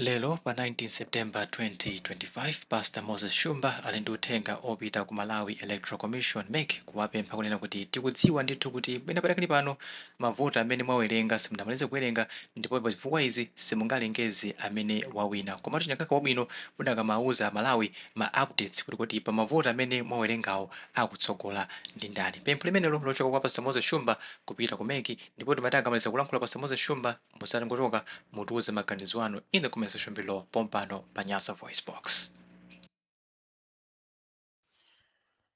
Lero pa 19 September 2025, Pastor Moses Shumba ali ndi uthenga opita ku Malawi Electoral Commission, MEC, kuwapempha kunena kuti tikudziwa ndithu kuti mwina padakali pano mavoti amene mwawerenga simunamalize kuwerenga, ndipo pa zifukwa izi simungalengeze amene wawina. Komatu chinakakhala wabwino mudakamauza Amalawi ma updates kuti kodi pa mavoti amene mwawerengawo akutsogola ndi ndani. Pempho limenelo lochoka kwa Pastor Moses Shumba kupita ku MEC. Ndipo timati akamaliza kulankhula Pastor Moses Shumba, musatangochoka, mutiuze maganizo anu in the comment section below pompano pa Nyasa Voice Box.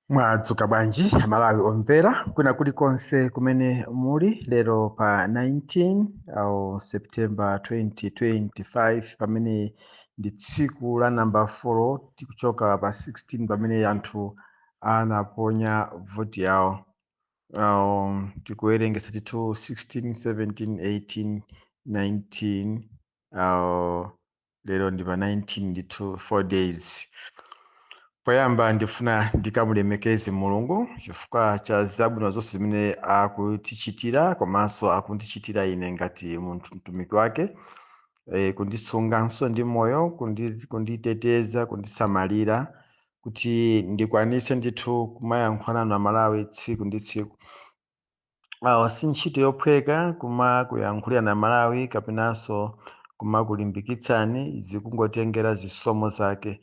Mwadzuka bwanji Amalawi omvera kwina kulikonse kumene muli? Lero pa 19 au September 2025, pamene ndi tsiku la namba 4 tikuchoka pa 16 pamene anthu anaponya voti yawo. Tikuwerengesa ndithu 16, 17, 18, 19, lero ndi pa 19 ndithu, 4 days. Poyamba ndifuna ndikamulemekeze Mulungu chifukwa cha zabwino zonse zimene akutichitira komanso akundichitira ine ngati munthu mtumiki wake, kundisunganso ndi moyo, kunditeteza, kundisamalira kuti ndikwanise ndithu kumayankhula nanu Amalawi tsiku ndi tsiku. Awa si ntchito yophweka kuma kuyankhulira Amalawi kapenanso kumakulimbikitsani, zikungotengera zisomo zake.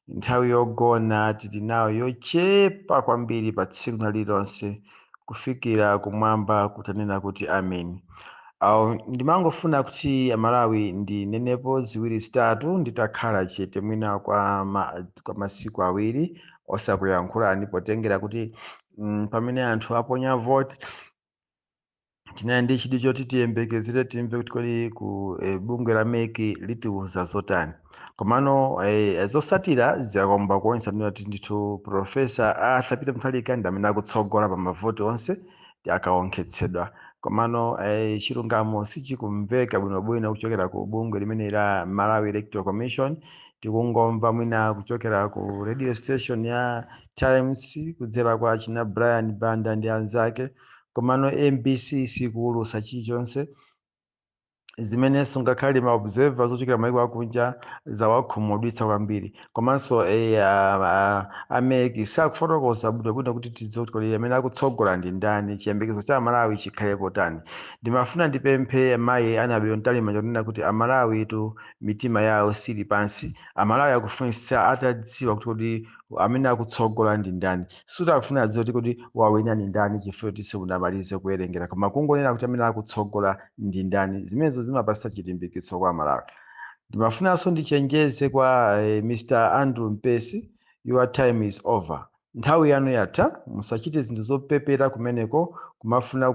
Nthawi yogona tili nayo yochepa kwambiri pa tsiku lililonse kufikira kumwamba kutanena kuti amen. Awo ndimangofuna kuti Amalawi ndinenepo ziwiri zitatu nditakhala chete mwina kwa masiku 2 osakuyankhulani, potengera kuti pamene anthu aponya vote tinali ndi chidwi choti tiyembekezere timve kuti kodi ku bungwe la MEC litiuza zotani. Komano zosatira ziyakomba kuonesa kuti ndithu Professor Arthur Peter Mutharika ndi amene akutsogola pa mavoti onse akaonkhetsedwa. Komano chilungamo sichikumveka bwinobwino kuchokera ku bungwe limene la Malawi Electoral Commission. Tikungomva mwina kuchokera ku radio station ya Times kudzera kwa china Brian Banda ndi anzake, komano MBC sikuulusa chilichonse, zimenenso ngakhale ma observers ochokera maiko akunja zawakhumudwitsa kwambiri. Komanso a MEC sakufotokoza bwinobwino kuti tidziwe kuti kodi amene akutsogola ndi ndani, chiyembekezo cha Amalawi chikhale potani. Ndimafuna ndipemphe mayi Annabel Mtalimanja kunena kuti Amalawi tu mitima yawo sili pansi. Amalawi akufunitsa atadziwa kuti kodi amene akutsogola ndi ndani. Suti akufuna adziwe kuti kodi wawina ndi ndani chifukwa kuti simunamalize kuwerengera, koma kungonena kuti amene akutsogola ndi ndani, zimenezo zimapasa chilimbikitso kwa Amalawi. Ndimafunanso ndichenjeze kwa Mr Andrew Mpesi, your time is over. Nthawi yanu yatha. Musachite zinthu zopepera kumeneko kumafuna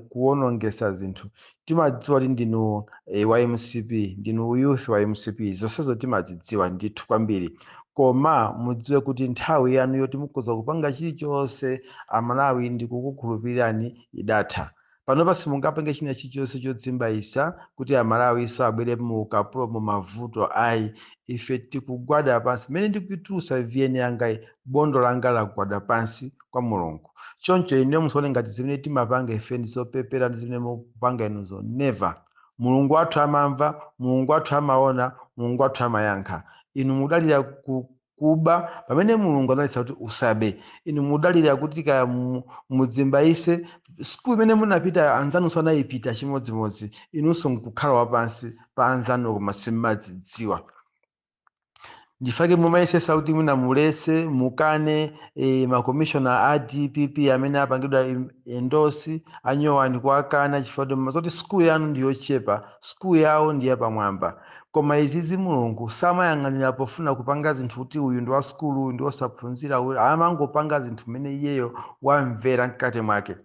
kuwonongesa zinthu. Timadziwa kuti ndinu wa MCP, ndinu youth wa MCP, zonsezo timazidziwa ndithu kwambiri. Koma mudziwe kuti nthawi yanu yoti mukhoza kupanga chilichonse Amalawi ndikukukhulupirirani idatha. Panopa simungapange china chilichonse chodzimbayisa kuti Amalawi so abwere mu ukapolo, mu mavuto, ayi. Ife tikugwada pansi. Mmene ndikutulusa VN yangayi, bondo langa lagwada pansi kwa Mulungu. Choncho ine musaone ngati zimene timapanga ife ndi zopepera ndi zimene mukupanga inuzo, never. Mulungu wathu amamva, Mulungu wathu amaona, Mulungu wathu amayankha. Inu mudalira kuba pamene Mulungu analetsa kuti usabe. Inu mudalira kuti kaya mudzimbayise. Sukulu imene munapita anzanunso anayipita chimodzimodzi, inunso nkukhala wapansi pa anzanu koma simmadzidziwa. Ndifake mumayesesa kuti mwina muletse, mukane makomishona a DPP amene apangidwa endorse anyowani, kuwakana chifukwa kuti zoti sukulu yanu ndi yochepa, sukulu yawo ndi yapamwamba. Koma izizi Mulungu samayang'anira pofuna kupanga zinthu kuti uyu ndi wa sukulu, uyu ndi wosaphunzira, uyu amangopanga zinthu mmene iyeyo wamvera mkati mwake.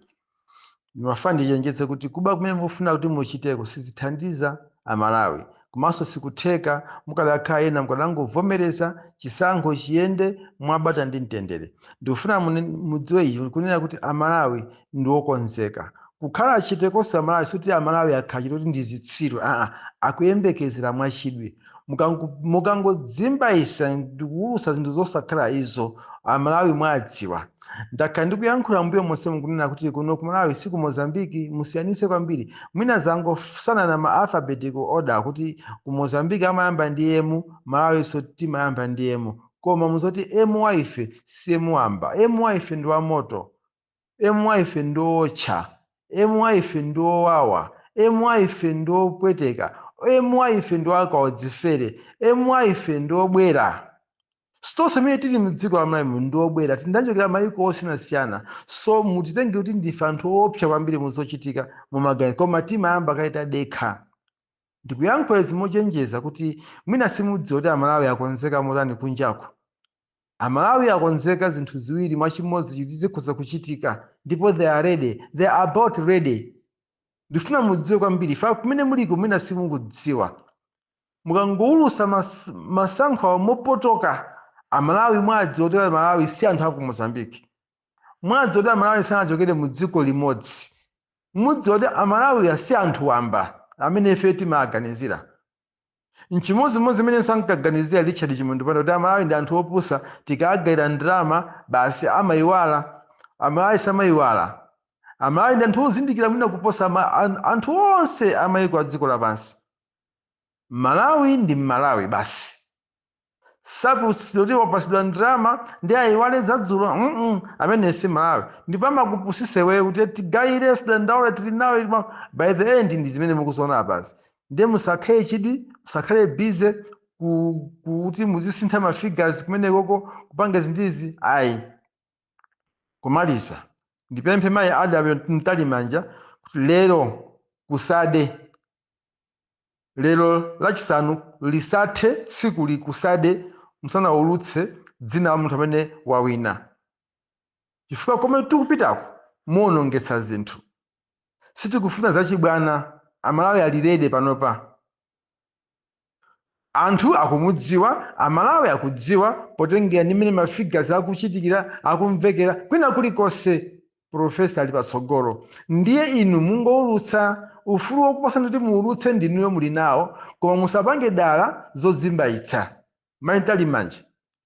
Ndimafuna ndichenjeze kuti kuba kumene mufuna kuti muchiteko sizithandiza Amalawi, komanso sikutheka. Mukadakhala ena mukadangovomereza chisankho chiyende mwabata ndi mtendere. Ndikufuna mudziwe ichi, kunena kuti Amalawi ndi okonzeka kukhala chete konse. Amalawi suti Amalawi akhala chete kuti ndi zitsiru, aa, akuyembekezera mwachidwi. Mukangodzimbayisa ndikuwulusa zinthu zosakhala izo, Amalawi mwadziwa. Ndakhala ndikuyankhula mbuyo monse mukunena kuti kuno ku Malawi si ku Mozambiki, musiyanise kwambiri. Mwina zangofanana ma alphabetical order kuti ku Mozambiki amayamba ndi M, Malawinso timayamba ndi M. Koma muzoti M wa ife si M wamba. M wa ife ndi wamoto. M wa ife ndi wotcha. M wa ife ndi wowawa. M wa ife ndi wopweteka. M wa ife ndi wakaodzifere. M wa ife ndi wobwera. Tonse amene tili mdziko la Malawi ndi obwera, tinachokera mayiko osiyanasiyana, so mutitenge kuti ndife anthu oopsa kwambiri muzochitika mumaganizo, koma timayamba kaye tadekha. Ndikuyankhula izi mochenjeza kuti mwina simudziwa kuti Amalawi akonzeka motani kunjako. Amalawi akonzeka zinthu ziwiri mwachimodzi kuti zikhoza kuchitika, ndipo they are ready, they are about ready. Ndifuna mudziwe kwambiri fa kumene muliko mwina simukudziwa. Mukangoulusa masankho awo mopotoka, Amalawi mwadziwa kuti Amalawi si anthu aku Mozambique, mwadziwa kuti Amalawi sanachokere mu dziko limodzi, mudziwa kuti Amalawi si anthu wamba amene ife timaganizira. Nchimodzimodzi imene sankaganizira Richard Chimwendo Banda kuti Amalawi ndi anthu opusa, tikagayira ndalama basi amayiwala. Amalawi samayiwala. Amalawi ndi anthu ozindikira mwina kuposa anthu onse amayiko a dziko lapansi. Malawi ndi Malawi basi. Sapusidwa kuti wapasidwa ndalama ndi ayiwale zadzulo. Amene si Malawi. Ndipo amakupusise wewe kuti tigayire, sidandaule, tili nawe. By the end ndi zimene mukuziona apazi. Ndiye musakhale chidwi, musakhale busy kuti muzisintha ma figures kumenekoko, kupanga zindizi, ayi. Kumaliza, ndipemphe mayi Adam Mtalimanja kuti lero kusade, lero Lachisanu lisathe, tsiku likusade musanaulutse dzina la munthu amene wawina, chifukwa komwe tikupitako muwonongetsa zinthu. Sitikufuna zachibwana. Amalawi ali ready panopa, anthu akumudziwa, Amalawi akudziwa potengera ndi mmene ma figures akuchitikira, akumvekera kwina kulikonse. Professor ali patsogolo. Ndiye inu mungoulutsa, ufulu wokupasani kuti muulutse ndinuyo muli nawo, koma musapange dala zodzimbayitsa. Mayi Mtalimanja,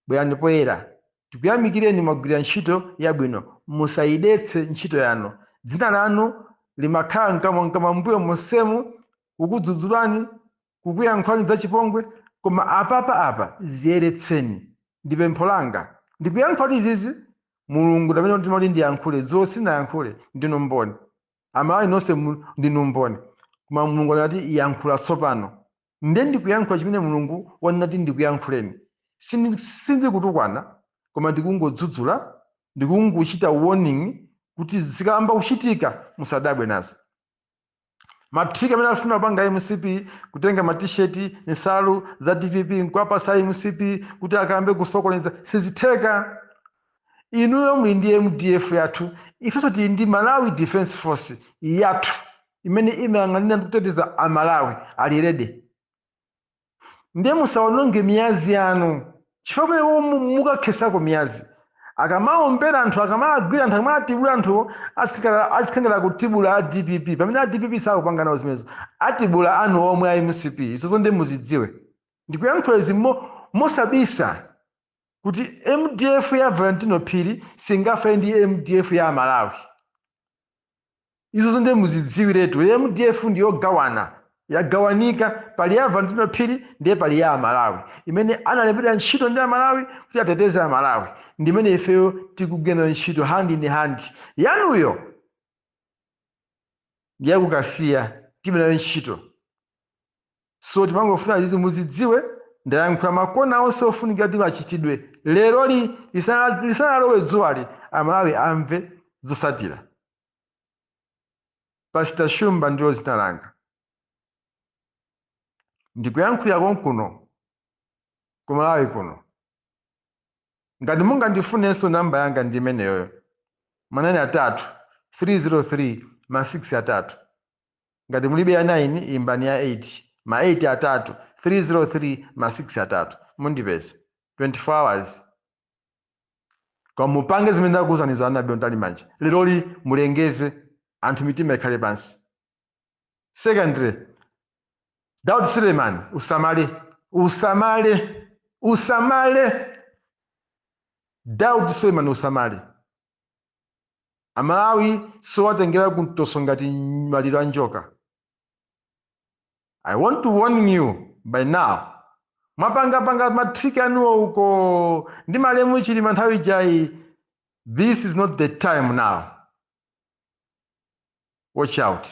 bwerani poyera. Tikuyamikireni, mwagwira ntchito yabwino, musayidetse ntchito yanu. Dzina lanu limakhala mkamwa mbuyo monsemu, kukudzudzulani, kukuyankhulani zachipongwe, koma apapa apa ziyeretseni. Ndi pempho langa, ndikuyankhula izizi, Mulungu ndamene ndimati ndiyankhule. Dzulo sinayankhule, ndinu mboni. Amalawi nonse ndinu mboni. Koma Mulungu anati yankhula tsopano, ndiye ndikuyankhula chimene Mulungu wanati ndikuyankhuleni. Sindikutukwana, koma ndikungodzudzula, ndikungochita warning kuti zikayamba kuchitika musadabwe nazo. Ma trick amene afuna kupanga MCP, kutenga ma T-shirt, nsalu za DPP nkuwapasa MCP kuti akambe kusokoneza, sizitheka. Inuyo muli ndi MDF yathu, ifenso tili ndi Malawi Defense Force yathu imene imayang'anira ndi kuteteza Amalawi, ali ready. Ndiye musawononge miyazi yanu, chifukwa pamene mukakhesako miyazi, akamaombera anthu, akamagwira anthu, akamatibula anthuwo, azikhangala kutibula a DPP, pamene a DPP sakupanga nawo zimenezo, atibula anu omwe a MCP. Izozo ndiye muzidziwe. Ndikuyankhula izi mosabisa kuti MDF ya Valentino Phiri singafe ndi MDF ya Malawi. Izozo ndiye muzidziwiretu. MDF ndiyogawana, yagawanika. Pali ya Valentino Phiri, ndiye pali ya Amalawi imene analembedwa ntchito ndi Amalawi kuti ateteze Amalawi, ndimene ifeyo tikugwira ntchito hand in hand. Yanuyo ndiyakukasiya, tibe nayo ntchito. So timangofuna izi muzidziwe. Ndayankhula makona onse ofunika kuti achitidwe leroli lisanalowe dzuwali, Amalawi amve zosatira. Pastor Shumba ndilo dzina langa, ndikuyankhulira konkuno ku Malawi kuno. Ngati mungandifunenso, namba yanga ndi imeneyoyo, ma 9 atatu 303 ma 6 atatu. Ngati mulibe ya 9, imbani ya 8, ma 8 atatu 303 ma 6 atatu, mundipeza 24 hours. Koma mupange zimene ndakuwuzanizo, Annabel Mtalimanja, leroli mulengeze, anthu mitima ikhale pansi. Secondly, Daud Suleiman, usamale, usamale, usamale. Daud Suleiman, usamale. Amalawi sowatengera kumtoso ngati maliro a njoka. I want to warn you by now. Mwapangapanga ma trick anuwo uko ndi malemu Chilima nthawi ijayi. This is not the time now. Watch out.